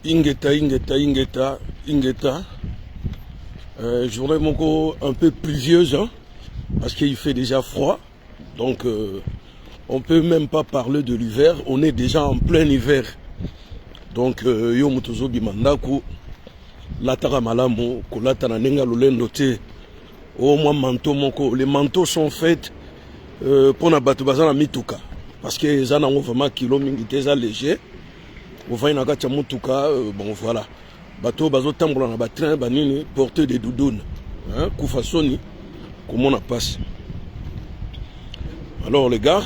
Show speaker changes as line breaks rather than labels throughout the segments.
Ingeta, ingeta, ingeta, ingeta. Journée moko un peu pluvieuse, hein, parce qu'il fait déjà froid. Donc, on peut même pas parler de l'hiver. On est déjà en plein hiver. Donc, yo moto ozobima ndako, lataka malamu, kolata na ndenge ya lolendo te. O mwa manteau moko. Les manteaux sont faits mpona bato baza na mituka. Parce que eza nango vraiment kilo mingi te, eza léger. Ovandi na kati ya motuka, bon voilà, bato oyo bazotambola na batrain, banini, porte de doudoune, hein, kufa soni komona mpasi. Alors les gars,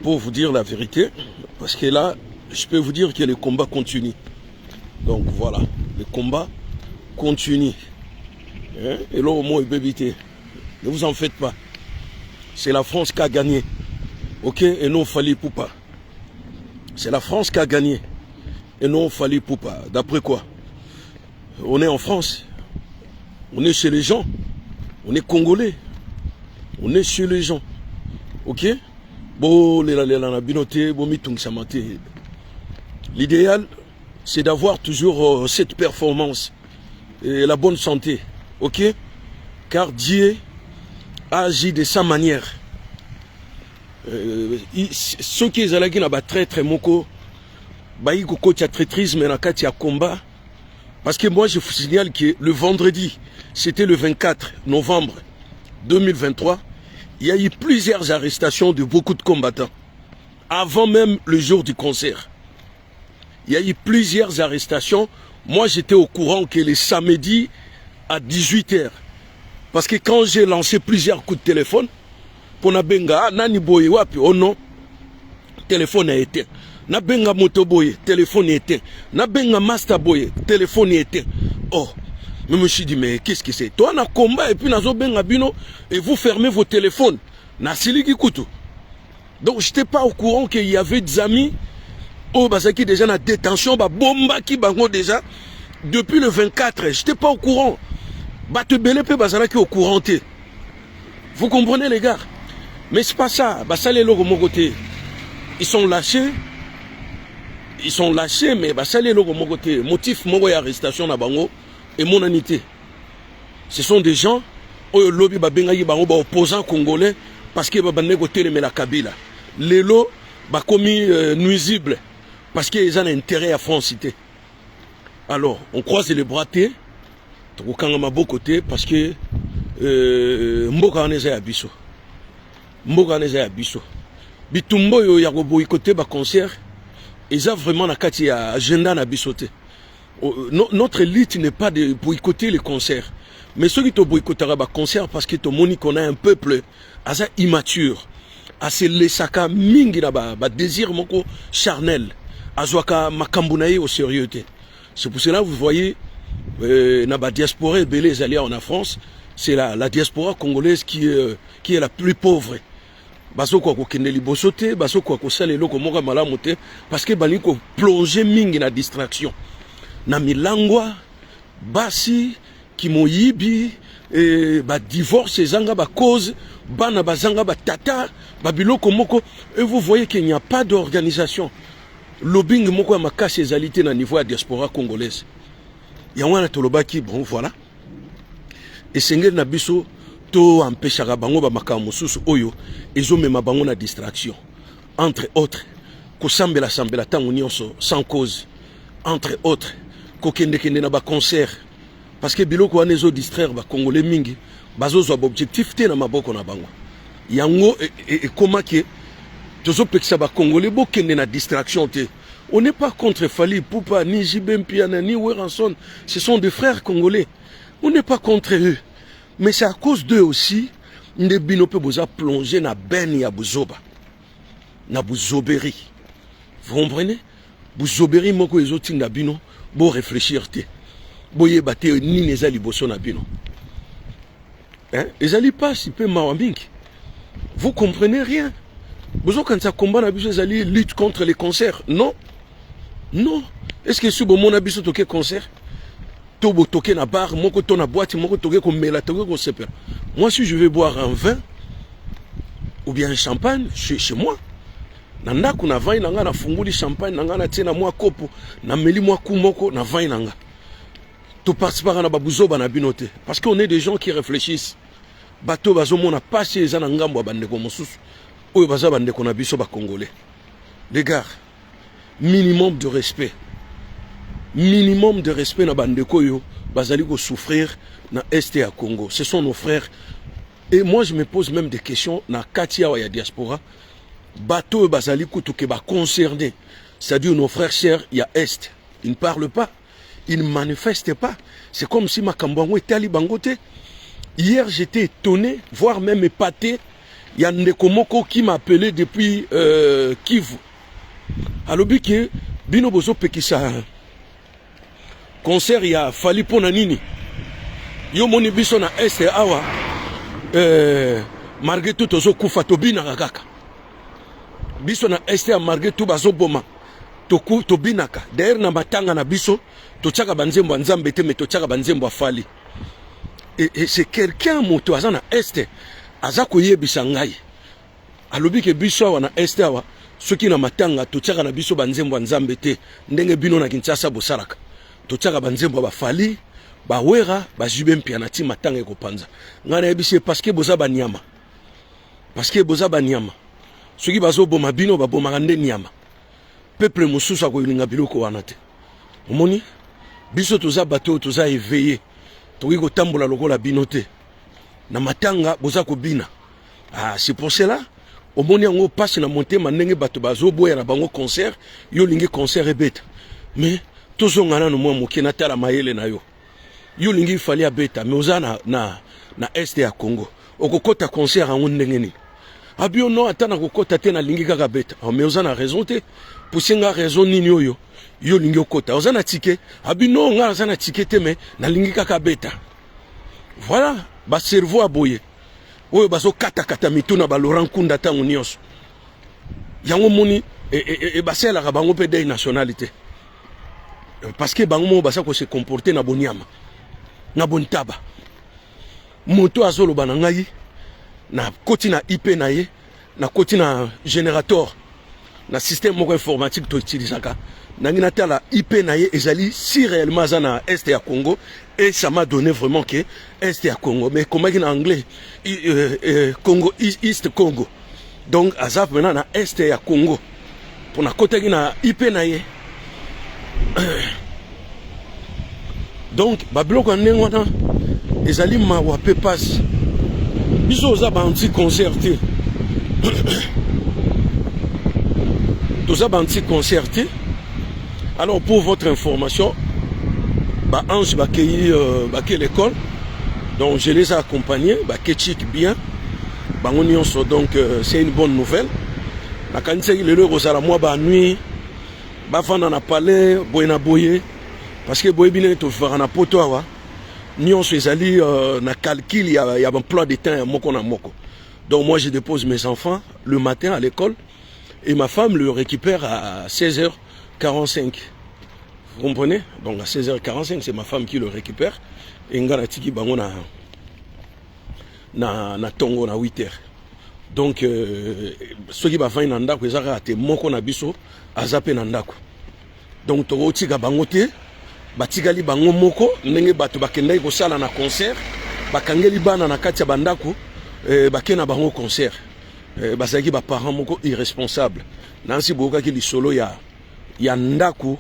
pour vous dire la vérité, parce que là je peux vous dire que le combat continue. Donc voilà, le combat continue, hein? Eloko moko ebebi te, ne vous en faites pas. C'est la France qui a gagné, ok, et non Fally Ipupa. C'est la France qui a gagné et non Fally Ipupa. D'après quoi? On est en France. On est chez les gens. On est Congolais. On est chez les gens. Ok? Bon, lela lela na bino te, bo mitungisama te. L'idéal, c'est d'avoir toujours cette performance et la bonne santé. Ok? Car Dieu a agi de sa manière. Soki ezalaki na batraître moko bayi kokotya traîtrisme na kati ya combat, parce que moi je vous signale que le vendredi, c'était le 24 novembre 2023, il y a eu plusieurs arrestations de beaucoup de combattants avant même le jour du concert. Il y a eu plusieurs arrestations. Moi, j'étais au courant que le samedi à 18h, parce que quand j'ai lancé plusieurs coups de téléphone mpo nabenga nani boye, wapi, oh non, téléphone éteint. Nabenga moto boye, téléphone éteint. Nabenga master boye, téléphone éteint. Oh, mais je me suis dit, mais qu'est-ce que c'est? Toi na combat et puis nazobenga bino et vous fermez vos téléphones. Nasiliki kutu. Donc j'étais pas au courant qu'il y avait des amis oyo bazalaki déjà na détention, babombaki bango déjà depuis le 24. J'étais pas au courant. Bato ebele mpe bazalaki au courant te. Vous comprenez, les gars? Mais c'est pas ça. Basali eloko moko te. Ils sont lâchés, ils sont lâchés, mais basali eloko moko te. Motif moko ya arrestation na bango emonani te. Ce sont des gens oyo lobi babengaki bango baopposant congolais parce que babandaki kotelemela Kabila. Lelo bakomi nuisible parce que eza na intérêt ya France te. Alors on croise les bras te, tokokanga maboko te, parce que mboka wana eza ya biso. Mboka wana eza ya biso. Bitumba oyo ya koboycotter baconcert eza vraiment na kati ya agenda na biso te. Notre lutte n'est pas de boycotter les concerts, mais soki toboycottaka baconcert, parce que tomoni qu'on a un peuple aza immature, aselesaka mingi na badésir moko charnel, azwaka makambo na ye au sérieux te. C'est pour cela, vous voyez, na badiaspora ebele ezali awa na France, c'est la diaspora congolaise qui est la plus pauvre. Bazokoka kokende liboso te, bazokoka kosala eloko moko ya malamu te, parce que balingi koplonger mingi na distraction, na milangwa, basi, kimoyibi, badivorce ezanga bacause, bana bazanga batata, babiloko moko. Et vous voyez qu'il n'y a pas d'organisation. Lobbying moko ya makasi ezali te na niveau ya diaspora congolaise. Yango wana tolobaki, bon voilà, esengeli na biso toempêchaka bango bamakambo mosusu oyo ezomema bango na distraction, entre autres kosambela-sambela ntango nyonso sans cause, entre autres kokendekende na baconcert, parce que biloko wana ezodistraire bacongolais mingi, bazozwa baobjectif te na maboko na bango. Yango ekomaki tozopekisa bacongolais bokende na distraction te. On n'est pas contre Fally Ipupa, ni JB Mpiana, ni Werrason. Ce sont des frères congolais, on n'est pas contre eux, mais c'est à cause d'eux aussi nde bino mpe boza plongé na bene ya buzoba, na buzoberi. Vous comprenez? Buzoberi moko ezotinda bino boréfléchir te, boyeba te nini eza liboso na bino, hein? Ezali mpasi mpe mawa mingi. Vous comprenez rien. Bozokanisa combat na biso ezali lutte contre les concerts. Non, non. Est ce que si bomona biso toke concert to botoke na bar moko to na boîte moko, toke komela, toke kosepela? Moi, si je vais boire un vin ou bien un champagne chez moi. Na ndako na vai na nga, nafungoli champagne na nga, natie na mwa kopo, nameli mwa ku moko na vai na nga. Toparticipaka na babuzoba na bino te, parce qu'on est des gens qui réfléchissent. Bato bazomona pasi eza na ngambo ya bandeko mosusu oyo baza bandeko na biso bacongolais. Les gars, minimum de respect, minimum de respect na bandeko oyo bazali kosouffrir na Est ya Congo. Ce sont nos frères. Et moi, je me pose même des questions. Na kati awa ya diaspora, bato oyo bazali kutu ke baconcerné, c'est-à-dire nos frères chers ya Est, ils ne parlent pas, ils ne manifestent pas. C'est comme si makambo yango etali bango te. Hier, j'étais étonné, voire même épaté. Il y a ndeko moko qui m'a appelé depuis Kivu. Alobi ke bino bozopekisa concert ya Fally mpo na nini? Yo moni biso na Est awa, malgré tout tozokufa, tobinaka kaka. Biso na Est ya, malgré tout bazoboma, tobinaka. D'ailleurs, na matanga na biso totiaka banzembo ya Nzambe te, mais totiaka banzembo ya Fally. Et c'est quelqu'un, moto aza na Est, aza koyebisa ngai. Alobi ke biso awa na Est awa, soki na matanga, totiaka na biso banzembo ya Nzambe te ndenge bino na Kinshasa bosalaka. Totiaka banzembo ya baFally, baWerra, bazwi mpia na ti matanga ekopanza. Ngai nayebisi ye: parce que boza banyama, parce que boza banyama. Soki bazoboma bino, babomaka nde nyama. Peuple mosusu akolinga biloko wana te. Omoni, biso toza bato oyo toza éveillé, tokoki kotambola lokola bino te. Na matanga boza kobina. Ah, c'est pour cela omoni yango mpasi na motema ndenge bato bazoboya na bango concert. Yo olingi concert ebeta, mais tozonga nano mwa moke, natala mayele na yo. Yo olingi Fally abeta, mais oza na Est ya Congo, okokɔta concert yango ndenge nini? Abi yo: non, ata nakokɔta te, nalingi kaka beta. Oh, mais oza na raison te. Puse nga raison nini oyo yo olingi okɔta? Oza na ticket? Abi: non, nga naza na ticket te, mais nalingi kaka beta. Voilà bacerveau ya boye oyo bazokatakata mitu na baLaurent Nkunda ntango nyonso. Yango moni e, basalelaka bango mpe deuil national te, parce que bango moko baza kose comporter na boniama, na bontaba. Moto azoloba na ngai, nakoti na IP na ye, nakoti na générateur, na système moko informatique toutilisaka, nangi natala IP na ye ezali si réellement aza na Est ya Congo. Et ça m'a donné vraiment que Est ya Congo, mais ekomaki na anglais Congo, East Congo. Donc aza maintenant na Est ya Congo, mpo nakotaki na IP na ye. Donc babiloko ya ndenge wana ezali mawa mpe pasi. Biso oza baanti concert te, toza baanti concert te. Alors, pour votre information, baange bakei bakei l'école, donc je les ai accompagnés, bakei bien bango nyonso. Donc c'est une bonne nouvelle. Nakanisaki lelo ekozala mwa banuit, bafanda na palais boye na boye, parce que boyebi ndenge tovivaka na Poto awa, nyonso ezali na calcul ya emploi de temps ya moko na moko. Donc moi, je dépose mes enfants le matin à l'école et ma femme le récupère à 16h45, vous comprenez? Donc à 16h45, c'est ma femme qui le récupère, et nga natiki bango na tongo na 8h. Donc soki bafandi na ndako, eza kaka te moko na biso aza mpe na ndako. Donc tokotika bango te, batikali bango moko ndenge bato bakendaki kosala na concert, bakangeli bana na kati ya bandako, bake na bango concert. Bazalaki baparent moko irresponsable. Nansi boyokaki lisolo ya ndako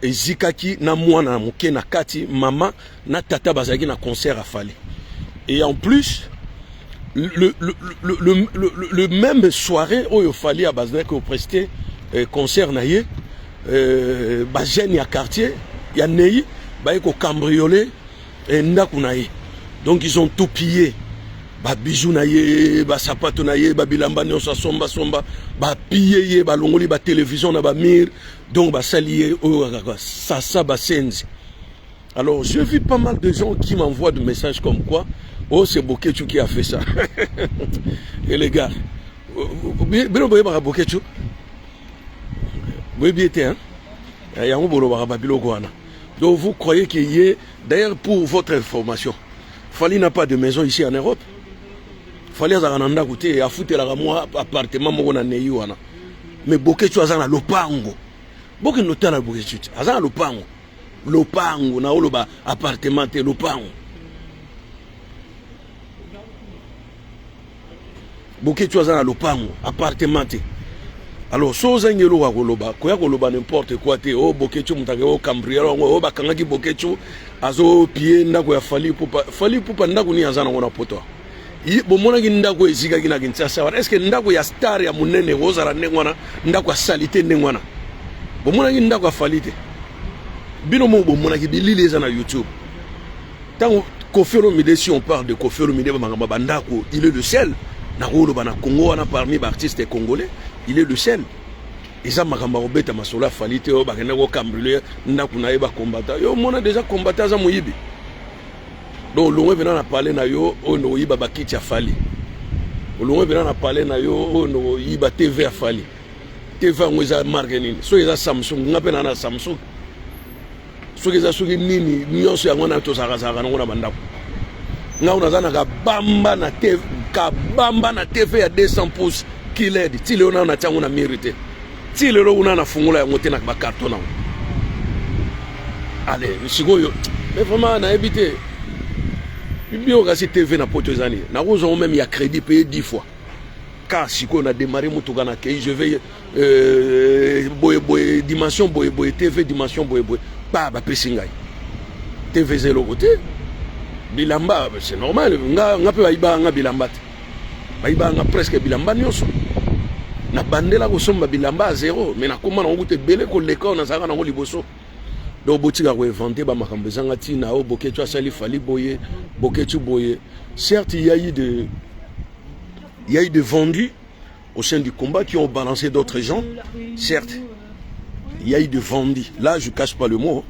ezikaki na mwana moke na kati, mama na tata bazalaki na concert ya Fally. Et en plus, le même soirée oyo Fally abazalaki koprester concert na ye, bajeune ya quartier ya Nei baye kocambrioler ndako na ye. Donc ils ont tout pillé: babijoux na ye, basapato na ye, babilamba nyonso asombasomba, bapiller ye, balongoli batélévision na bamurs. Donc basali ye oyo kaka sasa basenzi. Alors j'ai vu pas mal de gens qui m'envoient des messages comme quoi: oh, c'est Boketshu qui a fait ça. Et les gars, bino boyebaka Boketshu, boyebi ete, hein? Yango bolobaka babiloko wana. Donc vous croyez qu'il y ait. D'ailleurs, pour votre information, Fally n'a pas de maison ici en Europe. Fally azalaka na ndako te, afutelaka mwa appartement moko na Nei wana. Mais Boketshu aza na lopango. Bokende otala Boketshu te, aza na lopango. Lopango na oloba appartement te, lopango. Boketshu aza na lopango, appartement te. Alors so ozangi eloko ya koloba, koya koloba n'importe quoi te. Oh Boketshu moto ake ocambriole yango, oh bakangaki Boketshu azopie ndako ya Fally Ipupa. Fally Ipupa ndako nini aza nango na poto? Bomonaki ndako ezikaki na Kinshasa wana? Est-ce que ndako ya star ya monene ekozala ndenge wana, ndako ya salite ndenge wana? Bomonaki ndako ya Fally te? Bino moko bomonaki bilili eza na YouTube. Ntango Koffi Olomide, si on parle de Koffi Olomide, bamakambo ya bandako, il est le seul nakoloba na Congo wana parmi baartiste congolais, il est le seul. Eza makambo ya kobeta masolo ya Fally te. Oyo bakende kocambrioler ndako na ye, bakombata yo omona déjà kombata aza moyibi. Donc olongwe mpena na palais na yo oyo ndo koyiba bakiti ya Fally, olongwe mpena na palais na yo oyo ndo koyiba TV ya Fally. TV yango eza marque nini? Soki eza Samsung, nga mpe na na Samsung. Soki eza soki nini, nyonso yango wana tozalakazalaka nango na bandako. Nga oyo naza na kabamba na TV, kabamba na TV ya 200 pouces QLED, ti lelo nano natia yango na mur te, ti lelo kuna nafungola yango te na bacarton nango. Ale sikoyo, mais vraiment nayebi te bio. Kasi TV na poto eza nini? Nakozwa ngo même ya crédit, paye 10 fois. Ka sikoyo na démarrer motuka na kei, je vais boye boye, dimension boye boye, TV dimension boye boye, ba bapesi ngai TV. Eza eloko te. Bilamba, c'est normal. Nga mpe bayibaka nga bilamba te, bayibaka nga presque bilamba nyonso. Nabandela kosomba bilamba ya zéro, mais nakóma nango kuta ebele koleka oyo nazalaka nango liboso. Donc botika koinventer bamakambo ezanga ntina. Oyo Boketshu asali Fally boye, Boketshu boye. Certes, il y a eu de vendus au sein du combat qui ont balancé d'autres gens. Certes, il y a eu de vendus. Là, je cache pas le mot.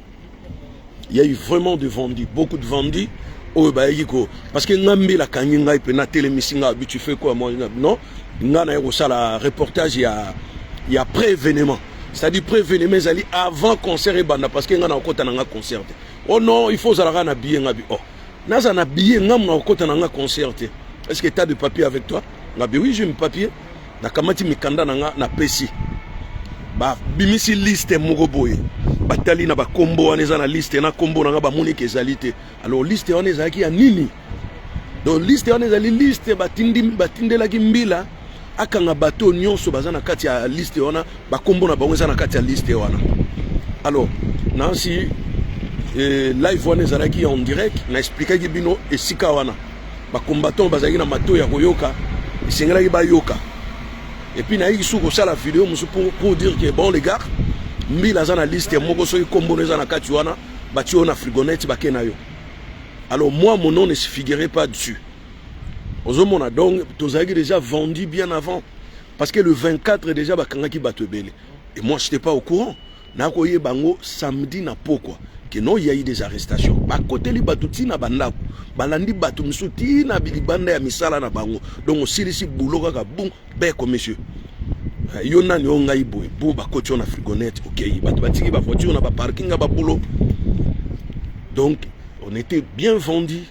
Il y a eu vraiment de vendus, beaucoup de vendus. Oyo bayaki ko, parce que nga mbila akangi ngai mpe natelemisi nga abi: "Tu fais quoi?" Moi, non, nga naye kosala reportage ya pré-événement, c'est-à-dire pré-événement ezali avant concert ebanda, parce que nga na kokota na nga concert te. Oh non, il faut ozalaka na billet. Nga bi: "Oh, naza na billet, nga na kokota na nga concert te. Est-ce que t'as de papier avec toi?" Nga bi: "Oui, j'ai un papier." Nakamati mikanda na nga, napesi. Babimisi liste moko boye, batali na bakombo wana eza na liste, na kombo na nga bamoniki ezali te. Alors liste wana ezalaki ya nini? Donc liste wana ezali liste batindelaki mbila akanga bato nyonso baza na kati ya liste wana, bakombo na bango eza na kati ya liste wana. Alors nansi live wana ezalaki en direct, na expliquaki bino esika wana. Bacombattant bazalaki na matoi ya koyoka, esengelaki bayoka. Et puis nayaki su kosala video mosusu pour dire que bon, les gars, mbila aza na liste moko, soki kombo no eza na kati wana, batie yo na fourgonnette, bake na yo. Alors moi, mon nom ne se figurait pas dessus. Ozomona, donc tozalaki déjà vendu bien avant, parce que le 24 déjà bakangaki bato ebele et moi, j'étais pas au courant. Nakoyeba yango samedi na pokwa que non, il y a eu des arrestations. Bakoteli bato ntina bandako, balandi bato mosusu ntina libanda ya misala na bango. Donc osilisi boulot kaka, bum, beko: "Monsieur, yo nani?" "Oyo ngai boye." Bu, bakoti yo na fourgonnette, okei. Bato batiki bavoiture na baparking ya baboulot. Donc on était bien vendu,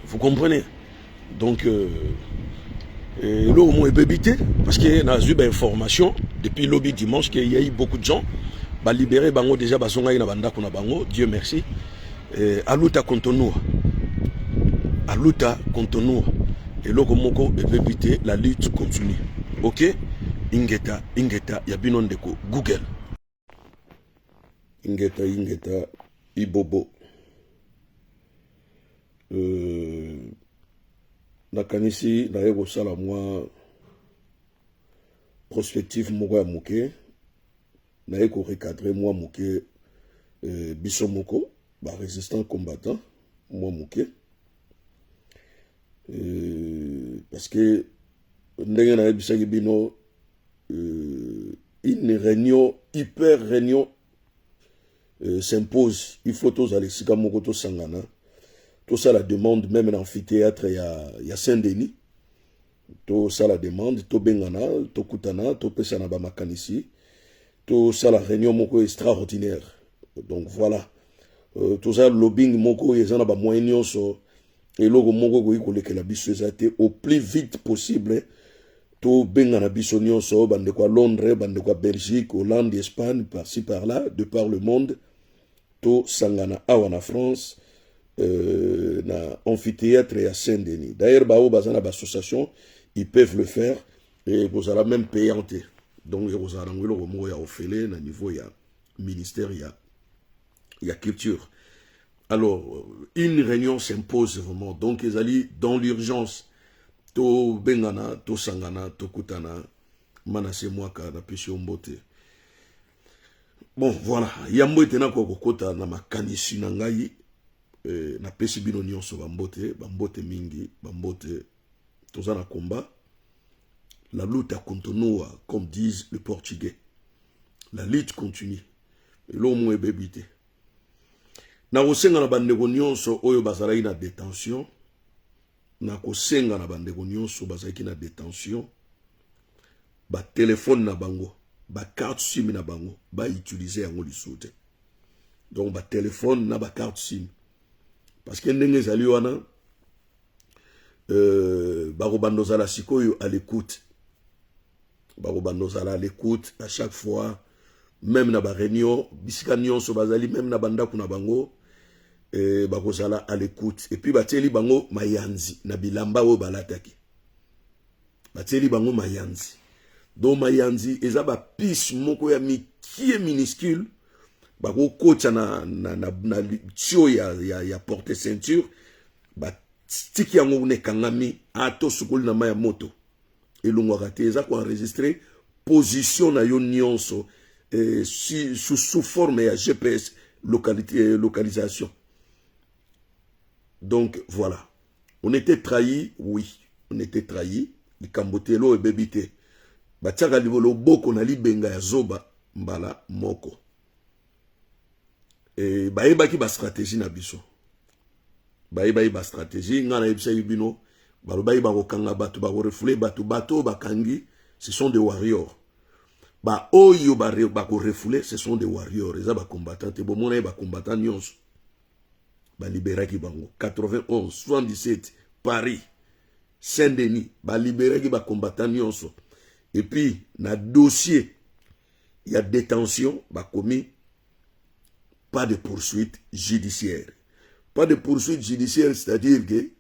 vous comprenez? Donc eloko moko ebebi te, parce que nazwi bainformation depuis lobi dimanche que y a eu beaucoup de gens balibéré bango déjà, bazongaki na bandako na bango, Dieu merci. Aluta continua, aluta continua. Eloko moko ebebi te, la lutte continue. Ok, ingeta, ingeta ya bino ndeko Google. Ingeta, ingeta, ibobo. Nakanisi naye kosala mwa prospective moko ya moke, naye korecadrer mwa moke biso moko barésistant combattant mwa moke, parce que ndenge nayebisaki bino, une réunion, hyper réunion s'impose. Il faut tozala esika moko, tosangana, tosala demande même na amphithéâtre ya Saint-Denis. Tosala demande, tobengana, tokutana, topesana bamakanisi, tosala réunion moko extraordinaire. Donc voilà, tozala lobbying moko oyo eza na bamoyen nyonso. Eloko moko ekoki kolekela biso eza te. Au plus vite possible. Tobengana biso nyonso, bandeko ya Londres, bandeko ya Belgique, Hollande, Espagne, par-ci par-là, de par le monde, tosangana awa na France, na amphithéâtre ya Saint-Denis. D'ailleurs, baoyo baza na baassociation, ils peuvent le faire et kozala même payant te. Donc ekozala nango eloko moko ya ofele na niveau ya ministère ya culture. Alors, une réunion s'impose vraiment. Donc ezali dans l'urgence. Tobengana, tosangana, tokutana. Manase Mwaka, napesi yo mbote. Bon, voilà, yambo ete nakoka kokota na makanisi na ngai, napesi bino nyonso bambote, bambote mingi, bambote. Toza na combat, la lutte continua, comme disent le Portugais, la lutte continue. Eloko moko ebebi te. Nakosenga na bandeko nyonso oyo bazalaki na détention, nakosenga na bandeko nyonso bazalaki na détention, batelefone na bango, bacarte SIM na bango, bautilize yango lisusu te. Donc batelefone na bacarte SIM, parce que ndenge ezali wana, bakobanda ozala sikoyo à l'écoute, bakobanda ozala à l'écoute à chaque fois, même na baréunion, bisika nyonso bazali, même na bandako na bango, bakozala à l'écoute. Et puis batieli bango mayanzi na bilamba oyo balataki, batieli bango mayanzi. Donc mayanzi eza bapuce moko ya mikie, minuscule, bakokotya na tio ya porte ceinture, batiki yango kuna, ekangami. Ata osukoli na mai ya moto, elongwaka te. Eza koenregistre position na yo nyonso, sous forme ya GPS localisation. Donc voilà, on était trahi, oui, on était trahi. Likambo te, elo ebebi te. Batiaka loboko na libenga ya zoba mbala moko. Bayebaki bastratégie na biso, bayebaki bastratégie. Ngai nayebisaki bino, balobaki bakokanga bato, bakorefouler bato. Bato oyo bakangi, ce sont des warriors. Baoyo bakorefouler, ce sont des warriors, eza bacombattant te. Bomona ye, bacombattant nyonso baliberaki bango 91, 77, Paris, Saint-Denis, baliberaki bacombattant nyonso. Et puis na dossier ya détention, bakomi pas de poursuite judiciaire. Pas de poursuite judiciaire, c'est-à-dire que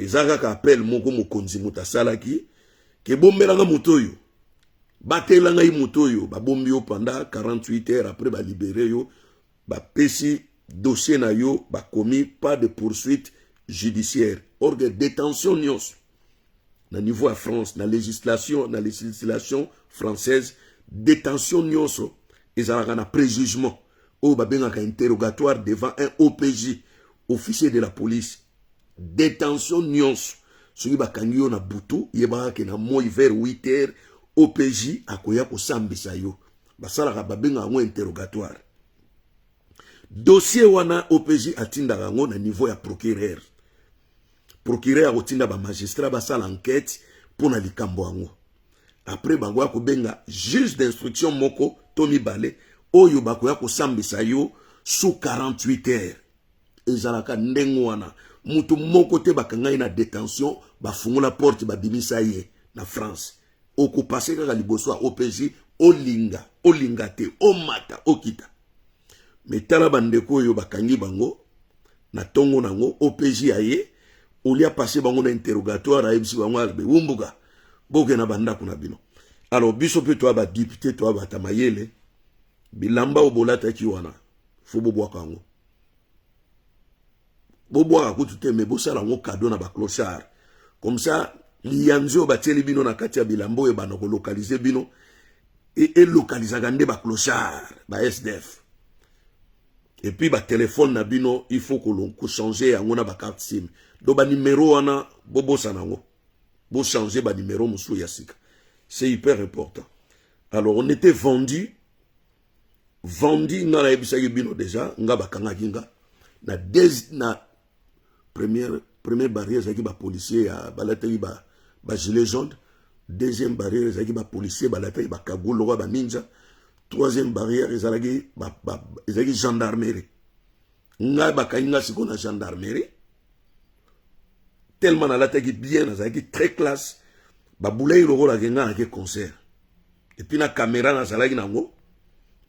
eza kaka appel moko mokonzi moto asalaki ke bombelanga moto oyo, batela ngai moto oyo. Babombi yo pendant 48 heures, après balibere yo, bapesi dossier na yo, bakomi pas de poursuite judiciaire. Or que détention nyonso na niveau ya France, na législation française, détention nyonso ezalaka na préjugement oyo babengaka interrogatoire devant un OPJ, officier de la police. Détention nyonso, soki bakangi yo na butu, yebaka ke na moi, vers 8 heures, OPJ akoya kosambisa yo. Basalaka, babengaka yango interrogatoire. Dossier wana, OPJ atindaka yango na niveau ya procureur. Procureur akotinda bamagistrat basala enquête mpo na likambo yango. Après, bango ya kobenga juge d'instruction moko to mibale oyo bakoya kosambisa yo sous 48 heures. Ezalaka ndenge wana. Moto moko te bakanga ye na détention, bafungola porte, babimisa ye na France. Okopase kaka liboso ya OPJ, olinga olinga te, omata okita. Me tala bandeko oyo bakangi bango na ntongo nango, OPJ aye olia pase bango na interrogatoire, ayebisi bango albe wumbuka, boke na bandako na bino. Alors biso mpe toya badéputé, toya bata mayele. Bilamba oyo bolataki wana, fo bobwaka yango. Bobwaka kutu te, me bosala yango cadeau na baclochard. Comme ça, liyanzi oyo batieli bino na kati ya bilamba oyo ebanda kolokalize bino, elokalizaka nde baclochard, ba SDF. Et puis batelefone na bino, il faut kochanger yango na bacarte SIM. Donc banimero wana, bobosana yango, bochanger banimero mosusu ya sika. C'est hyper important. Alors, on était vendu, vendu. Nga nayebisaki bino déjà, nga bakangaki nga na première barrière, ezalaki bapolicier ya balataki ba gilet jaune. Deuxième barrière ezalaki bapolicier balataki bacagoule lokola baninja. Troisième barrière ezalaki gendarmerie. Ngai bakangi nga sikoyo na gendarmerie. Tellement nalataki bien, nazalaki très classe. Babulaki lokola ke ngai nake concert, et puis na caméra nazalaki nango.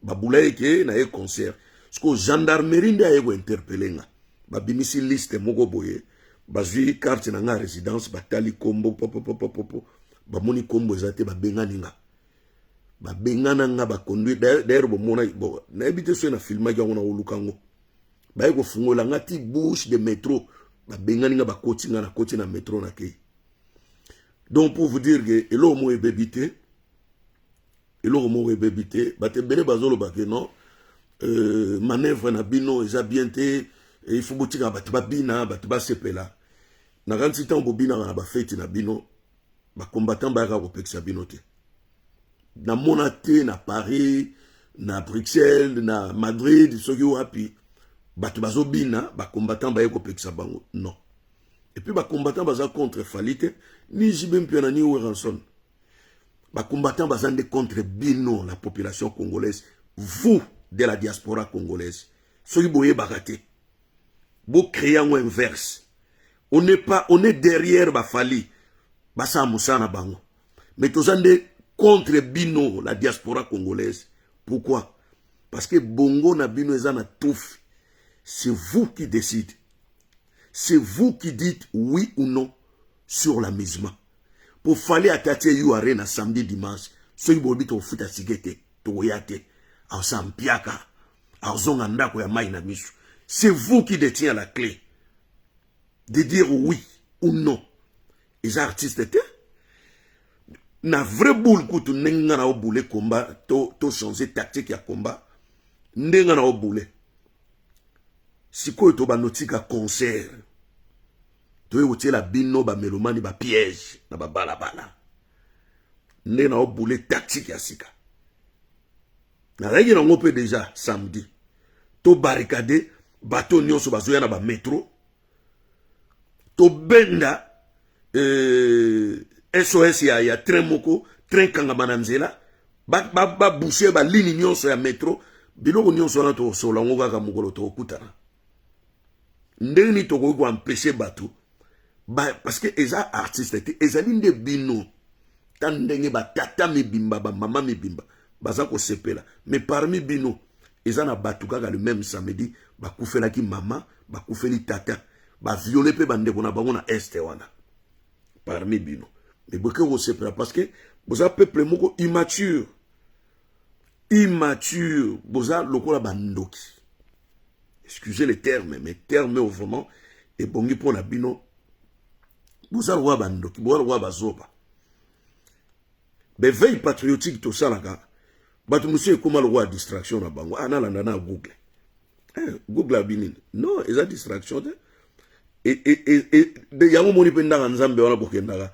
Babulaki ke naye concert. Siko gendarmerie nde aye kointerpeller nga. Babimisi liste moko boye, bazwi carte na nga résidence, batali kombo popopopopo, bamoni kombo eza te, babengani nga. Babengana nga, baconduire. D'ailleurs bomona, bon, nayebi te soki na filmaki yango, na koluka yango. Baye kofungola nga ti bouche de métro, babengani nga, bakoti nga, nakoti na métro, nakei. Donc pour vous dire que eloko moko ebebi te, eloko moko ebebi te. Bato ebele bazoloba ke non, manœuvre na bino eza bien te, il faut botika bato babina, bato basepela. Nakanisi ntango bobinaka na bafeti na bino, bacombattant bayaka kopekisa bino te. Namona te na Paris, na Bruxelles, na Madrid, soki wapi, bato bazobina, bacombattant baye kopekisa bango. Non. Et puis bacombattant baza contre Fally te, ni JB Mpiana, ni Werrason. Bacombattant baza nde contre bino, la population congolaise, vous de la diaspora congolaise. Soki boyebaka te, bocréer yango inverse. On n'est pas, on est derrière baFally, basala mosala na bango, mais toza nde contre bino, la diaspora congolaise. Pourquoi? Parce que bongo na bino eza na tufi. C'est vous qui décidez, c'est vous qui dites oui ou non sur l'amusement. Po Fally ata tie U Arena samedi, dimanche, soki bolobi tokofuta ticket te, tokoya te, aosa mpiaka, azonga ndako ya mai na miso. C'est vous qui détient la clé de dire oui ou non. Eza artiste te. Na vrai boule kutu, ndenge nga na obule combat to changer tactique ya combat, ndenge nga na obule sikoyo, tobanda otika concert, toye kotiela bino bamélomane bapiège na babalabala. Ndenge na obule tactique ya sika nazalaki nango mpe déjà samedi, tobarricade bato nyonso bazoya na bamétro, tobenda SOS ya train moko, train kangama na nzela, baboucher ba baligne nyonso ya métro. Biloko nyonso wana tokosola yango kaka mokolo tokokutana. Ndenge nini tokoki koempêcher bato ba, parce que eza artiste te, ezali nde bino. Ta ndenge batata mibimba, bamama mibimba baza kosepela, mais parmi bino eza na bato kaka le même samedi bakufelaki mama, bakufeli tata, bavioler mpe bandeko na bango na Est wana parmi bino. Mais boke kosepela parce que boza peuple moko immature, immature. Boza lokola bandoki, excusez le terme, mais terme oyo vraiment ebongi mpo na bino. Boza lokola bandoki, boza lokola bazoba. Baéveil patriotique tosalaka, bato mosusu ekóma lokola distraction na bango. Ah, nalanda na Google, Google abi nini? Non, eza distraction te. Yango moni mpe ndaka Nzambe wana bokendaka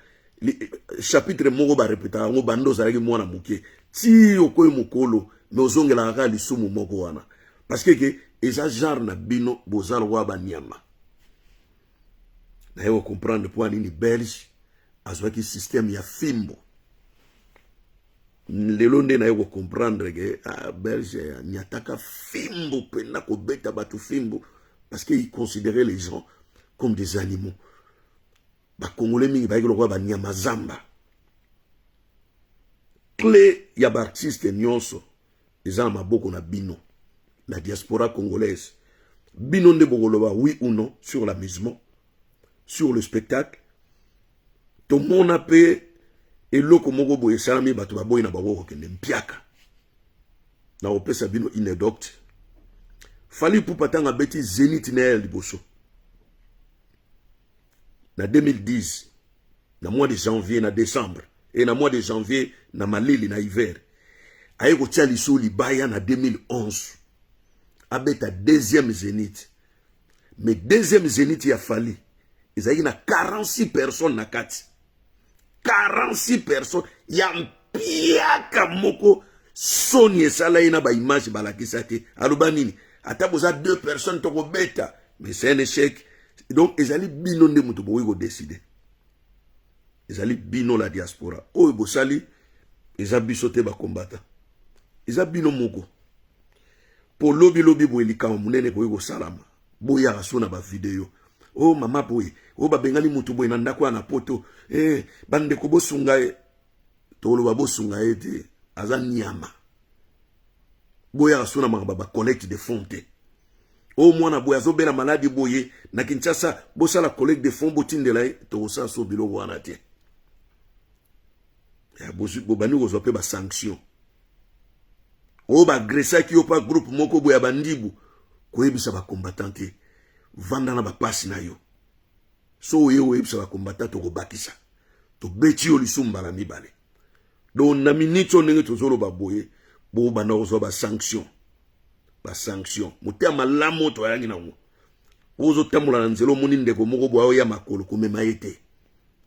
chapitre moko, barepetaka yango banda ozalaki mwana moke ti okoyi mokolo, mais ozongelaka kaka lisumu moko wana, parce que ke eza genre na bino, boza lokola banyama. Naye kocomprendre mpo nini Belge azwaki système ya fimbo. Lelo nde naye kocomprendre ke, ah, Belge anyataka fimbo mpena kobeta bato fimbo parce que il considérait les gens comme des animaux. Bakongole mingi bayaki lokola banyama zamba. Clé ya baartiste nyonso eza na maboko na bino, la diaspora congolaise. Bino nde bokoloba oui ou non sur l'amusement, sur le spectacle. Tomona mpe eloko moko boye esalami, bato baboyi na bango kokende mpiaka. Na kopesa bino anecdote: Fally Ipupa, ntango abeti Zénith na ye ya liboso na 2010, na mois de janvier, na décembre e na mois de janvier, na malili, na hiver, aye kotia liso libaya na 2011, abeta deuxième Zénith. Mais deuxième Zénith ya Fally ezalaki na 46 personnes na kati, 46 personnes ya mpiaka moko. Soni esala ye na baimage balakisa te. Aloba nini? Ata boza deux personnes, tokobeta. Mais c'est un échec. Donc ezali bino nde moto bokoki kodécider, ezali bino la diaspora. Oyo bosali eza biso te, bakombata, eza bino moko. Mpo lobilobi boye likambo monene ekoki kosalama, boyaka so na bavideo. O oh, mama boye, o oh, babengani motu boye na ndako ya na poto, eh, bandeko bosunga ye. Toloba bosunga ye te, aza nyama. Boyaka so na makambo ya bacollecte de fonds te. O mwana boye azobela maladi boye na Kinshasa, bosala collecte de fonds botindela ye. Tokosala so biloko wana te. Bobandi kozwa mpe basanction oyo baagresaki yo mpa groupe moko boye ya bandibu, koyebisa bacombattant te. Vanda na bapasi na yo. So oye oyebisa bacombattant, tokobakisa, tobeti yo lisumu mbala mibale. Donc na miniti oyo ndenge tozoloba boye, bobanda kozwa basanction, basanction. Motema malamu toyangi nango. Ozotambola na nzela, omoni ndeko moko boye oya makolo, komema ye te.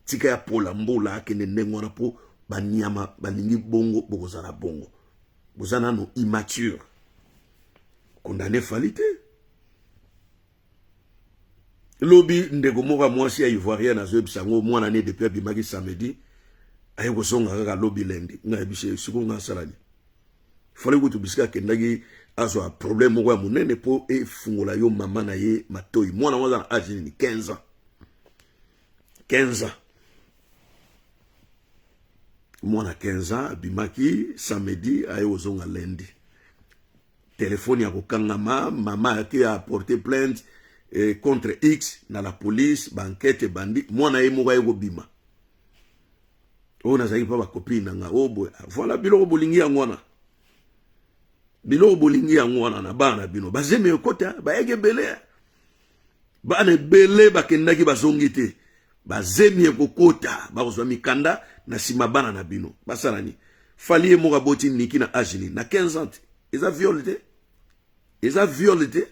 Tika ya pola mbula akende ndenge wana, mpo banyama balingi bongo. Bokozala bongo, boza nano immature. Condamné Fally te. Lobi ndeko moko ya mwasi ya Ivoirienne azoyebisa yango mwana ne depuis abimaki samedi, aye kozonga kaka lobi lundi. Ngai yebisi sikoyo, ngai asala nini? Fally kutu bisika akendaki azwa problème moko ya monene mpo efungola yo mama na ye matoi. Mwana ngo aza na age nini? 15 ans, 15 ans. Mwana 15 ans abimaki samedi, aye kozonga lundi, telefone ya kokangama. Mama ake aporter plainte contre X na la police, baenquête ebandi. Mwana ye moko aye kobima oyo nazalaki mpa bacopine na nga oyo boye. Voilà biloko bolingi yango wana, biloko bolingi yango wana na bana na bino. Bazemi ekota, bayaki ebele, bana ebele bakendaki, bazongi te. Bazemi ekokota, bakozwa mikanda na nsima. Bana na bino basala nini? Fally ye moko aboti Niki na age nini? Na 15 ans te? Eza viol te? Eza viol te?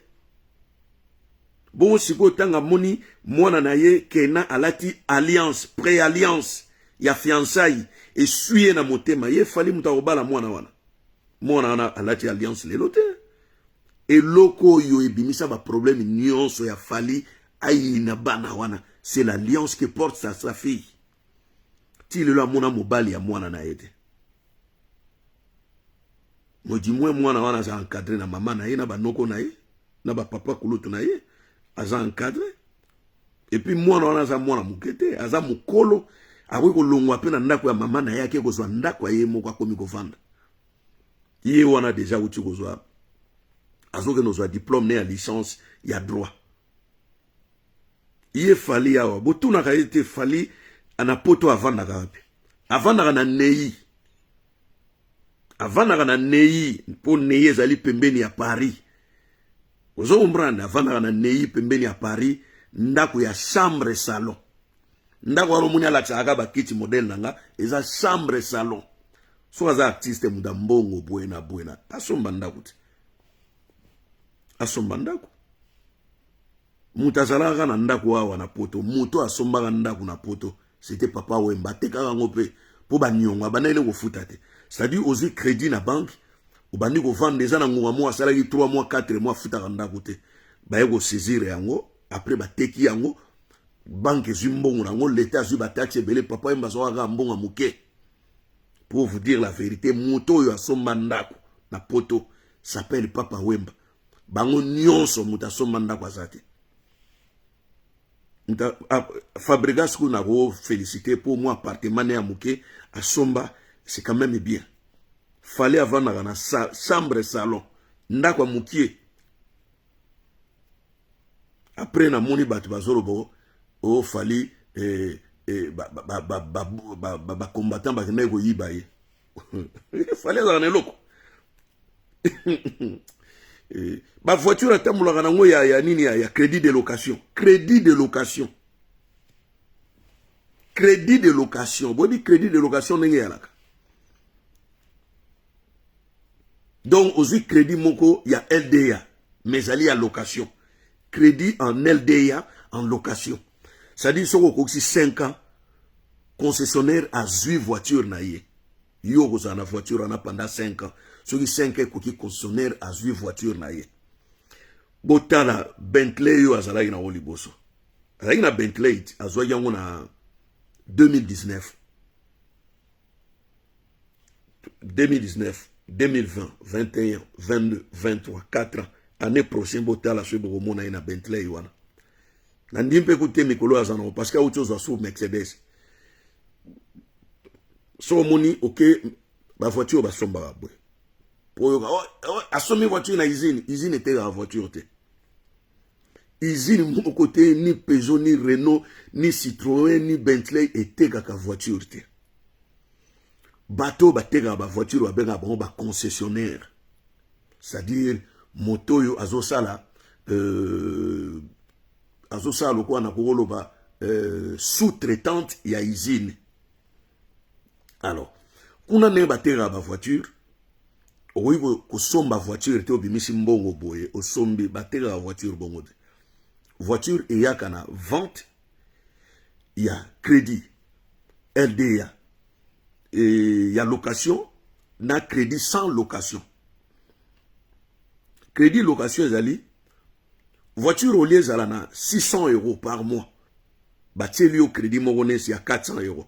Bongo sikoyo ntango amoni mwana na ye Kena alati alliance, pré-alliance ya fiançailles, eswi ye na motema. Ye Fally moto akobala mwana wana. Mwana wana alati alliance lelo te. Eloko oyo ebimisa baproblème nyonso ya Fally ayina bana wana, c'est l'alliance que porte sa fille. Ti lelo amona mobali ya mwana na ye te. Mo du moins mwana wana aza encadré na mama na ye, na banoko na ye, na bapapa kulutu na ye, aza encadré. Et puis mwana wana aza mwana moke te, aza mokolo, akoki kolongwa mpe na ndako ya mama na ye, ake kozwa ndako ya ye moko, akomi kovanda. Ye wana déjà auti kozwa, azokende kozwa diplôme ne ya licence ya droit. Ye Fally awa botunaka ye te. Fally na poto avandaka wapi? Avandaka na Nei, avandaka na Nei, mpo Nei ezali pembeni ya Paris. Ozo comprendre? Avandaka na Nei, pembeni ya Paris, ndako ya chambre salon. Ndako wana omoni alakisaka kaka bakiti modèle na nga, eza chambre salon. Soki aza artiste, mutu ya mbongo boye na boye, na asomba ndako te? Asomba ndako. Moto azalaka kaka na ndako awa na poto, moto asombaka ndako na poto, c'était Papa Wemba. Atekaka yango mpe mpo baniongo abandaki kofuta te. C'est-à-dire ozwi crédit na banque, obandi kovanda, eza na ngonga moko asalaki 3 mois, 4 mois, afutaka ndako te, baye kosaisir yango. Après bateki yango, banque ezwi mbongo nango, leta azwi bataxe ebele, Papa Wemba azwaka kaka mbongo ya moke. Pour vous dire la vérité, moto oyo asomba ndako na poto s'appelle Papa Wemba. Bango nyonso, moto asomba ndako aza te. Fabregas kuna kofélicité mpo mwa appartement ne ya moke asomba, c'est quand même bien. Fally avandaka na chambre salon, ndako ya mokie. Après namoni bato bazoloba o Fally eh, eh, bacombattant bakendaki koyiba ye. Fally azalaka na eloko? Bavoiture atambolaka nango ya nini? Ya crédit de location, crédit de location, crédit de location. Boyebi crédit de location ndenge eyalaka? Donc ozwi crédit moko ya LDA, mais ezali ya location, crédit en LDA en location. C'est-à-dire soki okokisi 5 ans, concessionnaire azwi voiture na ye. Yo okozala na voiture wana pendant 5 ans. Soki 5 ans ekoki, concessionnaire azwi voiture na ye. Botala Bentley oyo azalaki nango liboso. Azalaki na Bentley, azwaki yango na 2019, 2019, 2020, 21, 22, 23, 4 ans. Année prochaine botala soki bokomona ye na Bentley wana. Nandimi mpe kute mikolo aza nango parce que auti ozwa su Mercedes. So omoni oke bavoiture basombaka boye po oyoka oh, oh, asombi voiture na usine. Usine etekaka voiture te. Usine moko te, ni Peugeot, ni Renault, ni Citroën, ni Bentley etekaka voiture te. Bato oyo batekaka bavoiture babengaka bango baconcessionnaire, c'est-à-dire moto oyo azosala azosala lokola na kokoloba sous-traitante ya usine. Alors kuna ndenge batekaka bavoiture, okoki kosomba voiture te, obimisi mbongo boye, osombi. Batekaka voiture bongo te. Voiture eyaka na vente ya crédit, LDA e, ya location na crédit sans location. Crédit location ezali voiture olie ezala na 600 € par mois, batieli yo crédit moko nesi ya 400 €,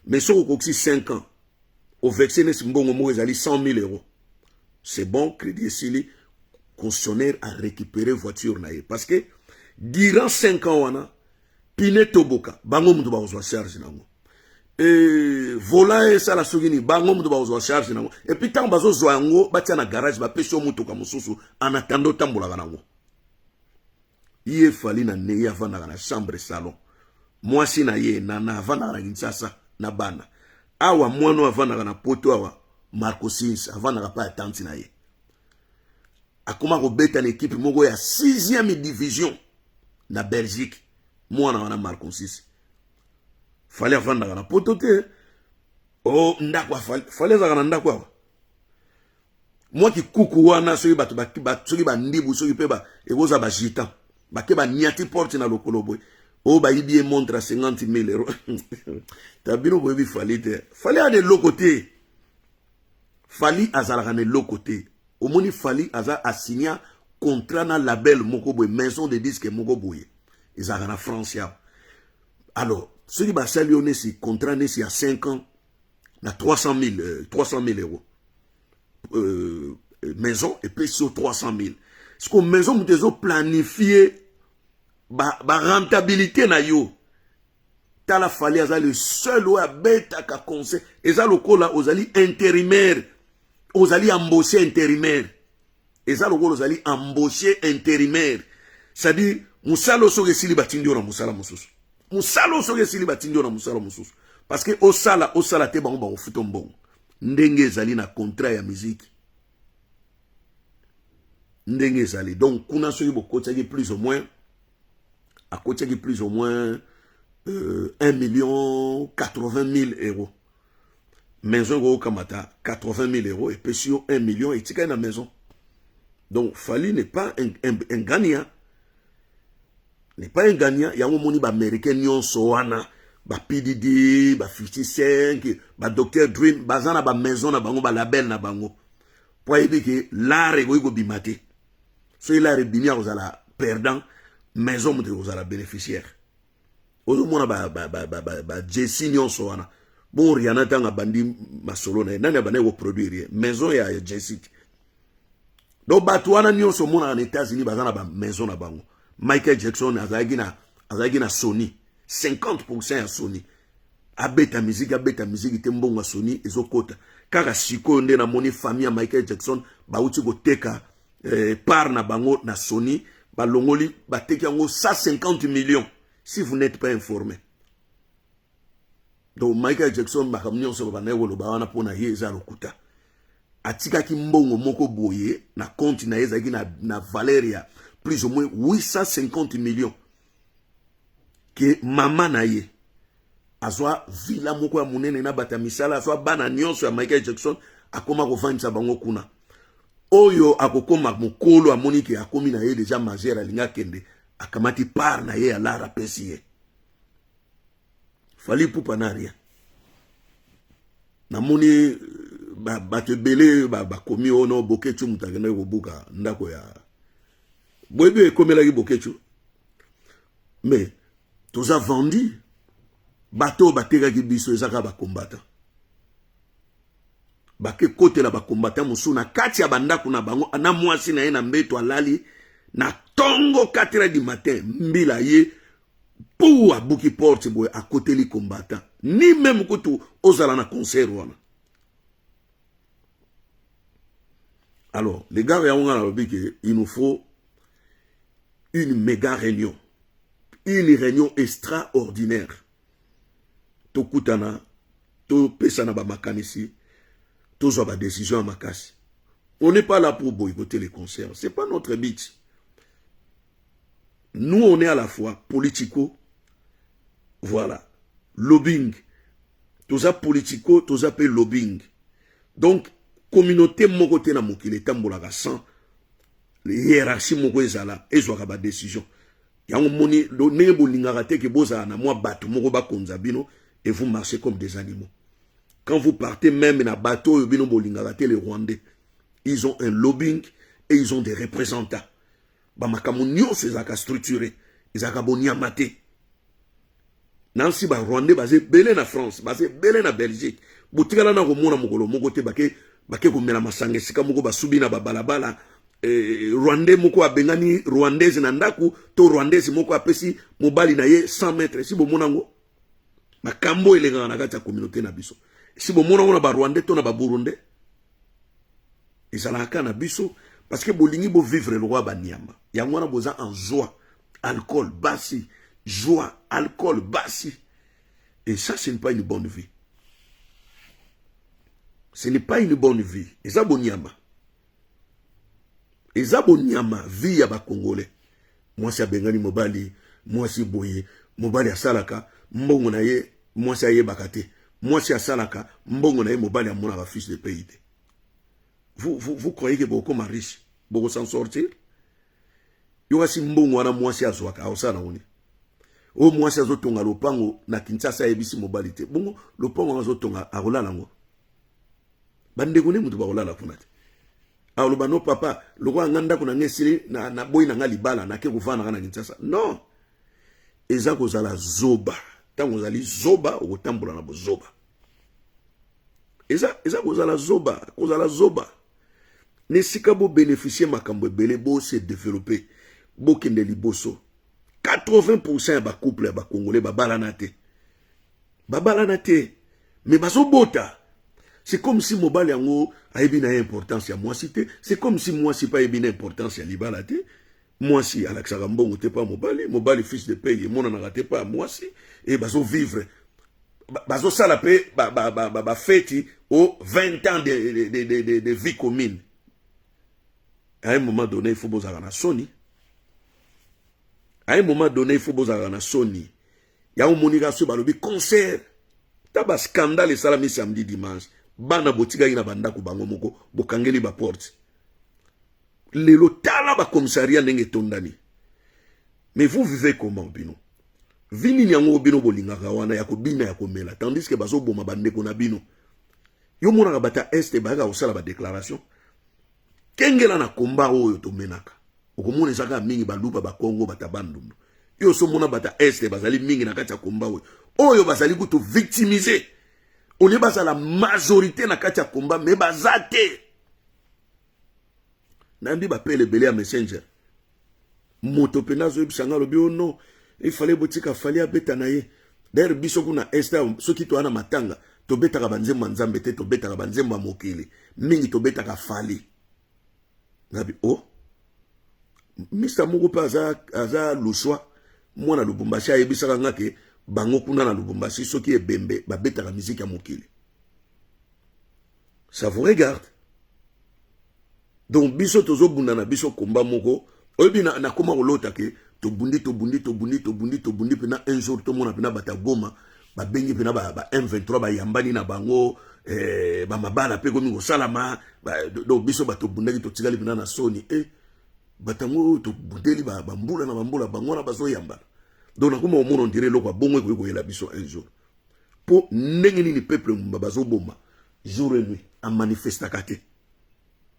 mais soki okokisi 5 ans, overse nesi mbongo moko ezali 100 000 €, c'est bon, crédit esili, concessionnaire a récupéré voiture na ye, parce que durant 5 ans wana, pneu toboka, bango moto bakozwa charge nango, e, volant esala soki nini, bango moto bakozwa charge nango. Et puis ntango bazozwa yango, batia na garage, bapesi yo motuka mosusu en attendant otambolaka nango. Ye Fally na ndenge avandaka na chambre salon, mwasi na ye Nana avandaka na Kinshasa na bana awa, mwana oyo avandaka na Poto awa, Marco Sins, avandaka pa ya tante na ye. Akoma kobeta na ekipe moko ya 6e division na Belgique, mwana wana Marco Sins. Fally avandaka na Poto te. O ndako, Fally azalaka na ndako awa, mwa kikuku wana. Soki bato, soki bandibu, soki mpe ekozala bagitan, bake baniati porte na lokolo boye, oyo bayibi ye montre ya 50 000 euro. Ta bino boyebi Fally te. Fally aza na eloko te. Fally azalaka na eloko te. Omoni, Fally aza asigna contrat na label moko boye, maison de disque moko boye ezalaka na France awa. Alors soki basali yo nesi contrat nesi ya 5 ans na 300 000, 300 000 €, maison epesi yo 300 000. Siko maison moto ezoplanifie barentabilité ba na yo. Tala, Fally aza le seul oyo abetaka concert. Eza lokola ozali intérimaire, ozali embauché intérimaire. Eza lokola ozali embauché intérimaire, c'est-à-dire mosala oyo soki esili, batindi yo na mosala mosusu. Mosala oyo soki esili, batindi yo na mosala mosusu, parce que osala, osala te, bango bakofuta mbongo. Ndenge ezali na contrat ya musique, ndenge ezali. Donc kuna soki bokotiaki plus ou moins, akotiaki plus ou moins 1 million 80 000 €, maison ekokamata 80 000 €, epesi yo 1 million etikali na maison. Donc Fally n'est pas un gagnant, n'est pas un gagnant. Yango omoni baaméricain nyonso wana, ba PDD, ba 55, ba Dr Dream, baza na bamaison na bango, balabel na bango, mpo ayebi ke l'art ekoki kobima te. Soki l'art ebimi, akozala perdant, maison moto ekozala bénéficiaire. Ozomona bajesi nyonso wana. Bon, Rihanna, ntango abandi masolo na ye, nani abandaki koproduire ye? Maison ya Jesi. Donc bato wana nyonso omonaka na États-Unis baza na bamaison na bango. Michael Jackson azalaki na Sony, 50% ya Sony. Abeta miziki, abeta miziki te, mbongo ya Sony ezokota kaka. Sikoyo nde namoni famille ya Michael Jackson bauti koteka part na bango na Sony. Balongoli, bateki yango 150 millions, si vous n'êtes pas informé. Donc Michael Jackson, makambo nyonso babandaki koloba wana mpo na ye eza lokuta. Atikaki mbongo moko boye na compte na ye, ezalaki na valeur ya plus ou moins 850 millions, ke mama na ye azwa villa moko ya monene na bato ya misala, azwa bana nyonso ya Michael Jackson, akóma kovandisa bango kuna. Oyo akokóma mokolo, amoni ke akómi na ye déjà majeur, alingi akende, akamati part na ye ya lar, apesi ye. Fally Ipupa na rien. Namoni bato ebele bakomi ono Bokecu moto akendaki kobuka ndako ya boyebi ekomelaki Bokecu. Mais toza vendi. Bato oyo batekaki biso eza kaka bacombattant. Bake kotela bacombattant mosusu na kati ya bandako na bango, na mwasi na ye na mbeto, alali na Tongo 4 heures du matin, mbila ye pou abuki porte boye akoteli combattant. Ni même kutu ozala na concert wana. Alors, les gars yango nga nalobi ke il nous faut une méga réunion. Une réunion extraordinaire. Tokutana, topesana ba makanisi, tozwa ba décision ya makasi. On n'est pas là pour boycotter les concerts. C'est pas notre but. Nous, on est à la fois politico, voilà, lobbying. Toza politico, toza pe lobbying. Donc, communauté moko te na mokili etambolaka sans hiérarchie moko ezala ezwaka ba décision. Yango moni ndenge bolingaka te ke bozala na mwa bato moko bakonza bino et vous marchez comme des animaux. Quand vous partez même na bateau oyo bino bolingaka te, les Rwandais, ils ont un lobbying et ils ont des représentants. Ba makambo nyonso ezalaka structuré, ezalaka boniama te. Nansi ba Rwandais baza ebele na France, baza ebele na Belgique. Botikala na komona mokolo moko te bake bake komela masanga esika moko basubi na babalabala. Rwandais moko abengani Rwandaise na ndako to Rwandaise moko apesi mobali na ye 100 mètres. Si bomona yango, makambo elekaka na kati ya communauté na biso. Si bomona yango na ba Rwandais to na ba Burundais, ezalaka kaka na biso parce que bolingi bo vivre lokola banyama. Yango wana boza en joie, alcool, basi, joie, alcool, basi. Et ça, ce n'est pas une bonne vie. Ce n'est pas une bonne vie. Eza bonyama. Eza bonyama vie ya ba Congolais. Mwasi abengani mobali, mwasi boye, mobali asalaka mbongo na ye, mwasi ayebaka te. Mwasi asalaka mbongo na ye, mobali amonaka fiche de paye te. Vous croyez que bokoma riche, boko s'en sortir? Yo kasi mbongo wana mwasi azwaka, aosala nango nini? Oyo mwasi azotonga lopango na Kinshasa ayebisi mobali te. Bongo lopango wana azotonga akolala yango? Bandeko nde moto bakolala kuna te. Aloba no papa, lokola nga ndako na nga esili na, na boyi na nga libala nake kovandaka na Kinshasa. Non, eza kozala zoba. Ntango ozali zoba okotambola na bozoba. Eza kozala zoba, kozala zoba. Na esika bo bénéficier makambo ebele, bo se développer, bokende liboso. 80% ya ba couple ya ba Congolais babalana te. Babalana te. Mais bazobota. C'est comme si mobali yango ayebi na ye importance ya mwasi te. C'est comme si mwasi pa ayebi na importance ya libala te. Mwasi alakisaka mbongo te pa mobali, mobali fiche de paye emonanaka te pa mwasi et bazo vivre. Bazosala pe ba feti au 20 ans de vie commune. À un moment donné, il faut bozala na soni. À un moment donné, il faut bozala na soni. Ya omonika so balobi concert. Ta ba scandale esalami samedi dimanche. Bana botikaki na bandako bango moko bokangeli ba porte. Lelo tala ba commissariat ndenge etondani. Mais vous vivez comment bino? Vi nini yango bino bolingaka wana ya kobina ya komela tandis que bazoboma bandeko na bino. Yo monaka bata este bayaka kosala ba déclaration. Kengela na komba oyo tomenaka. Okomona ezaka mingi baluba bakongo bata bandundu. Yo so mona bata este bazali mingi na kati ya komba oyo. Oyo bazali kutu victimiser. Olie bazala majorité na kati ya komba mais baza te. Nayambi bapele ebele ya messenger. Moto mpenza azoyebisa nga alobi oh non, il fallait botika Fally abeta na ye. D'ailleurs biso kuna este soki toya na matanga tobetaka banzembo ya Nzambe te, tobetaka banzembo ya mokili. Mingi tobetaka Fally. Ngabi oh mista moko mpe aza luswa mwana Lubumbashi ayebisaka nga ke bango kuna na Lubumbashi soki ebembe babetaka miziki ya mokili. Ça vous regarde. Donc biso tozobunda na biso komba moko oyebi nakoma kolota ke tobundi tobundi tobundi tobundi tobundi mpena un jour tomona mpena bato ya Goma babengi mpena ba M23 bayambani na bango bamabala mpe komi kosalama donc biso bato tobundaki totikali mpena na soni bato yango oyo tobundeli bambula na bambula bango wana bazoyambana. Donc nakoma komona on dirait eloko ya bongo ekoki koyela biso un jour. Po ndenge nini peuple mumba bazoboma jour et nuit amanifestaka te.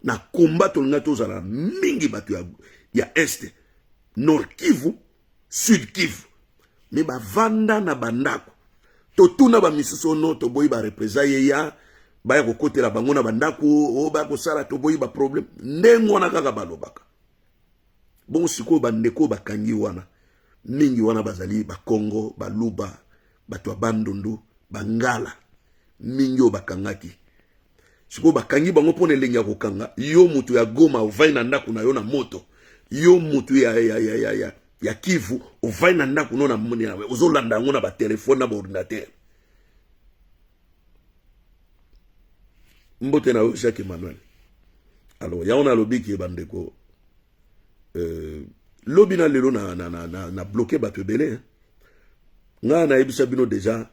Na combat tolinga tozala mingi bato ya este, Nord Kivu, Sud Kivu. Mais bavanda na bandako. Totuna ba misusu ono toboyi ba représailles ya baya kokotela bango na bandako, oyo baya kosala toboyi ba problème. Ndenge wana kaka balobaka. Bongo sikoyo bandeko bakangi wana mingi wana bazali bakongo, baluba, bato ya Bandundu, bangala mingi oyo bakangaki. Sikoyo bakangi bango mpona elengi ya kokanga yo moto ya Goma, ovandi na ndako na yo na moto, yo moto ya Kivu ovandi na ndako no na ozolanda yango na batelefone na baordinatere. Mbote na yo Jacques Emmanuel. Alors yango nalobi ke bandeko, lobi na lelo na bloqué bato ebele. Ngai nayebisa bino déjà,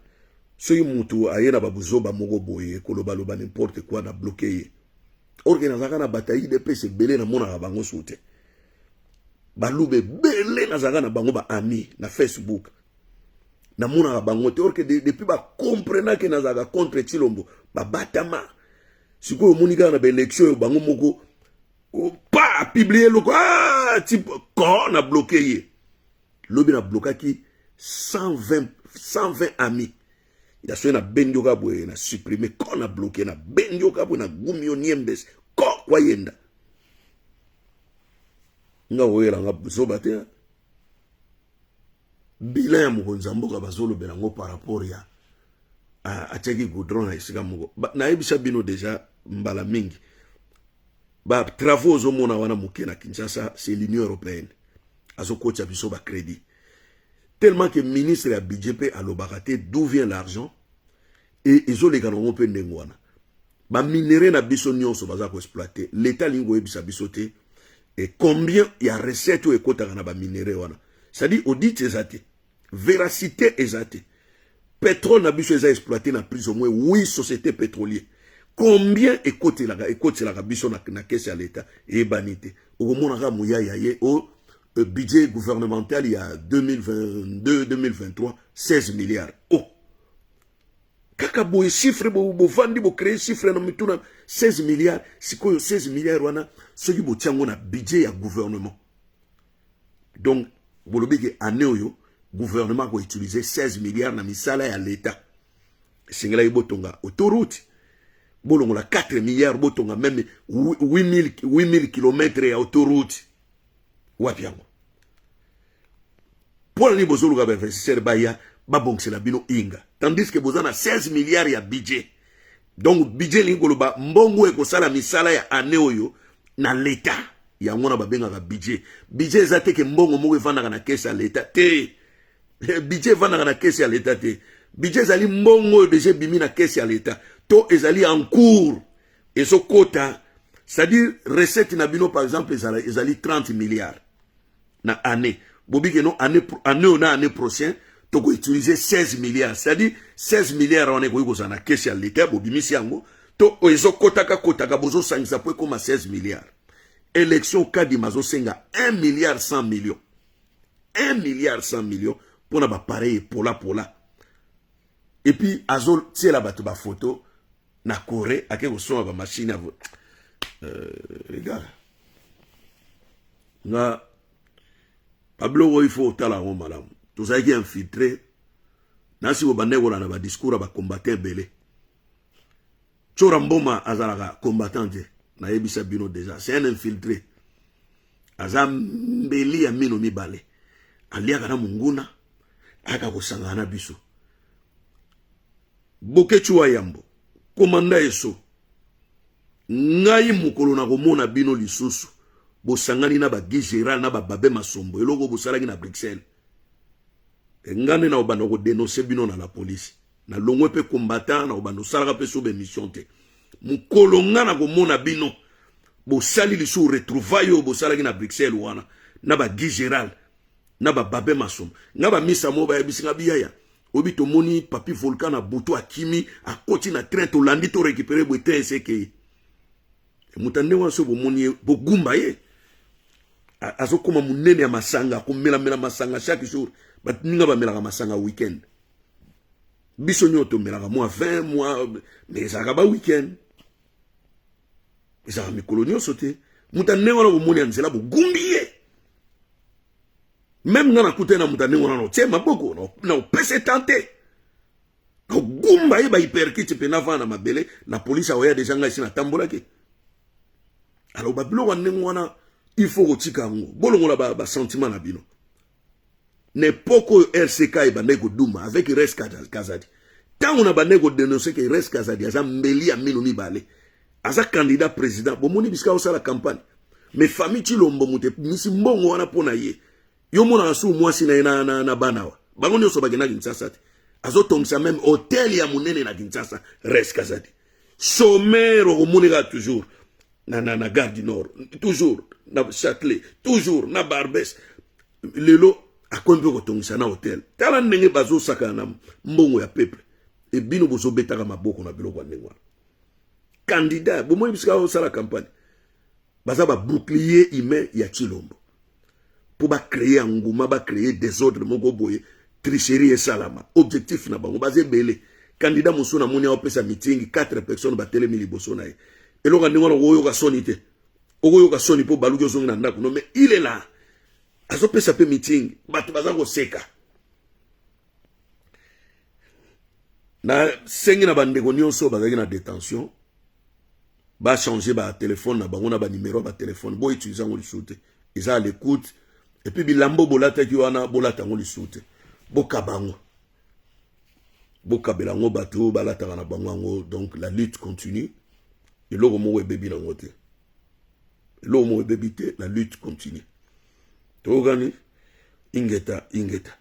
soki mutu aye na babuzoba moko boye kolobaloba n'importe quoi, na bloqué ye. Or que nazalaka na bato ya UDPS ebele, namonaka bango su te. Baluba ebele nazalaka na bango baami na Facebook, namonaka bango te. Or que depuis bacomprenake nazalaka contre Tshilombo, babatama. Sikoyo omoni kaka na baélection oyo, bango moko pa apublier eloko, ah, tipo ko na bloqué ye. Lobi na blokaki 120, 120 amis ya soki nabendi yoka boye, na supprime ko na bloqué, nabendi yoka boye, nagumi yo niembes ko kwayenda. Nga oyelanga zoba te. Bilan ya mokonzi ya mboka bazolobela yango par rapport ya atiaki goudron na esika moko. Nayebisa bino déjà mbala mingi, batravaux ozomona wana moke na Kinshasa, c'est l'Union européenne azokotia biso bacrédit, tellement que ministre ya budget mpe alobaka te d'où vient l'argent. E ezoleka nango mpe ndenge wana. Baminerais na biso nyonso baza koexploiter, l'État alingi koyebisa biso te e combien ya recette oyo ekɔtaka na baminerais wana. C'est-à-dire audit eza te, véracité eza te. Pétrole na biso eza exploité na plus ou moins 8 sociétés pétrolier. Combien ekotelaka biso na caisse ya l'État, eyebani te. Okomona kaka moyaya ye o budget gouvernemental ya 2022 2023, 16 milliards. Oh, kaka boye chiffre, bovandi bocréer chiffre na mituna 16 milliards. Sikoyo 16 milliards wana, soki botia yango na budget ya gouvernement, donc bolobi ke année oyo gouvernement akoutiliser 16 milliards na misala ya l'État, esengelaki botonga autoroute, bolongola 4 milliards, botonga même 8000 kilomètres ya autoroute. Wapi yango? Mpo na nini bozoluka bainvestisseur baya babongisela bino Inga, tandis que boza na 16 milliards ya budget? Donc budget elingi koloba mbongo ekosala misala ya année oyo na l'État. Yango wana babengaka budget. Budget eza te ke mbongo moko evandaka na caisse ya l'État te. Budget evandaka na caisse ya l'État te. Budget ezali mbongo oyo déjà ebimi na caisse ya l'État to ezali en cours ezokota. C'est-à-dire recette na bino, par exemple, ezali 30 milliards na année. Bobike no année oyo na année prochaine tokoutiliser 16 milliards. C'est-à-dire 16 milliards wana ekoki kozala na caisse ya l'État, bobimisi yango, to ezokotaka kotaka, bozosangisa po ekóma 16 milliards. Élection, Kadima azosenga 1 milliard 100 millions, 1 milliard 100 millions mpona bapareil epolapola. Et puis azotiela bato bafoto na Corée, ake kosomba bamachine ya les gars. Nga babiloko oyo, il faut otala yango malamu. Tozalaki infiltré. Nasi kobanda kolanda badiscours ya bacombattant ebele. Tsora Mboma azalaka combattant te, nayebisa bino déjà, c'est un infiltré. Aza mbeli ya mino mibale, aliaka na monguna, ayaka kosangana na biso. Bokecu wa yambo, komanda eso ngai, mokolo na komona bino lisusu bosangani na baGuy Géral na bababe Masombo, eloko bosalaki na Bruxelles, nga nde na kobanda kodénoncer bino na la police. Nalongwe mpe combattant, na kobanda osalaka mpe so bémission te. Mokolo nga na komona bino bosali lisusu retrouvaille oyo bosalaki na Bruxelles wana na baGuy Géral na bababe Masombo, nga bamisa mo bayebisi nga biyaya oyebi, tomoni Papi Volcan na butu akimi, akoti na train, tolandi to récupérer boye, train esekeye. Moto ndenge wana, so bomoni ye, bogumba ye. Azokóma monene ya masanga, akomelamela masanga chaque jour. Baninga bamelaka masanga weekend, biso nyonso tomelaka mwa 20 mois, mais ezalaka ba weekend, ezalaka mikolo nyonso te. Moto ndenge wana, bomoni ya nzela, bogumbi ye. Même nga nakutani na moto ndenge wana, na otie maboko, na opesa etan te, kogumba ye bahyperkiti mpe navanda na mabele. La police aoya déjà, ngai esi natambolaki. Alors babiloko ya ndenge wana, Il faut kotika yango, bolongola basentiment ba na bino. Na epoque oyo RCK ebandaki koduma avec Res Kazadi, ntango na bandaki kodénoncer ke Res Kazadi aza mbeli ya mino mibale, aza candidat président, bomoni bisika osala campagne. Mais famille Tshilombo, moto emisi mbongo wana mpo na ye. Yo monaka su mwasi na ye na bana wa bango nyonso bakenda Kinshasa te. Azotongisa même hôtel ya monene na Kinshasa. Res Kazadi, chômeur, okomoneka toujours na Gare du Nord, toujours na Châtelet, toujours na Barbès. Lelo akomi mpe kotongisa na hôtel. Tala ndenge bazosakana na mbongo ya peuple. Ebino bozobetaka maboko na biloko ya ndenge wana. Candidat, bomoni bisika osala campagne, baza babouclier humain ya Tshilombo mpo bacréer enguma, bacréer désordre moko boye, tricherie esalama. Objectif na bango, baza ebele. Candidat mosusu namoni aopesa meeting, 4 personnes batelemi liboso na ye. Eloko ya ndenge wana, okoyoka soni te? Okoyoka soni mpo baluki ozongi na ndako. No, mais il est là, azopesa mpe meeting, bato baza koseka. Nasengi na bandeko nyonso bazalaki na détention bachange batelefone na bango na banimero ya batelefone. Boutilize yango lisusu te, eza à l'écoute. Et puis bilambo bolataki wana, bolata yango lisusu te, bokaba yango, bokabela yango bato oyo balataka na bango yango. Donc la lutte continue. Eloko moko ebebi nango te, eloko moko ebebi te. La lutte continue. Toyokani. Ingeta, ingeta.